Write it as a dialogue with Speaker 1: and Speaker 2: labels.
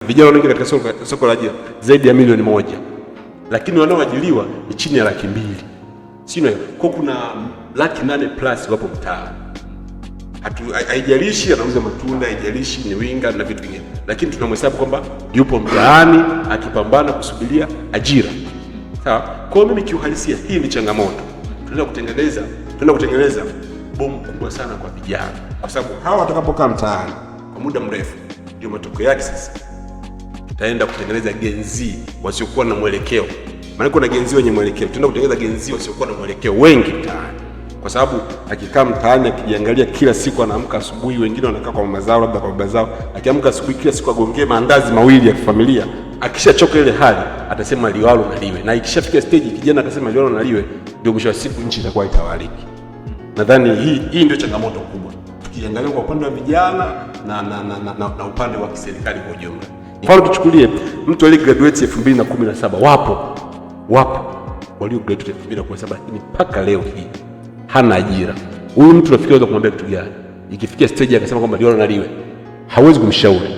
Speaker 1: Vijana wanaoingia katika soko la ajira zaidi ya milioni 1, lakini wanaoajiriwa ni chini ya 200,000. Sio kwa kuna 800,000 plus wapo mtaani. Haijalishi anauza matunda, haijalishi ni winga na vitu vingine, lakini tunamhesabu kwamba yupo mtaani akipambana kusubiria ajira. Sawa. Kwa hiyo mimi kiuhalisia, hii ni changamoto. Tunaenda kutengeneza bomu kubwa sana kwa vijana, kwa sababu hawa watakapokaa mtaani kwa muda mrefu, ndio matokeo yake sasa tutaenda kutengeneza Gen Z wasiokuwa na mwelekeo. Maana kuna Gen Z wenye mwelekeo, tutaenda kutengeneza Gen Z wasiokuwa na mwelekeo wengi mtaani, kwa sababu akikaa mtaani akijiangalia kila siku, anaamka asubuhi, wengine wanakaa kwa mama zao, labda kwa baba zao, akiamka asubuhi kila siku agongee maandazi mawili ya kifamilia, akishachoka ile hali atasema liwalo na liwe, na ikishafika stage kijana akasema liwalo na liwe, ndio mwisho wa siku nchi itakuwa itawaliki. Nadhani hii ndio changamoto kubwa tukiangalia kwa upande wa vijana na upande wa kiserikali kwa ujumla. Mfano tuchukulie mtu aliye graduate 2017, wapo walio graduate 2017 lakini mpaka leo hii hana ajira. Huyu mtu nafikiri unaweza kumwambia kitu gani? Ikifikia stage akasema kwamba liwalo na liwe, hawezi kumshauri.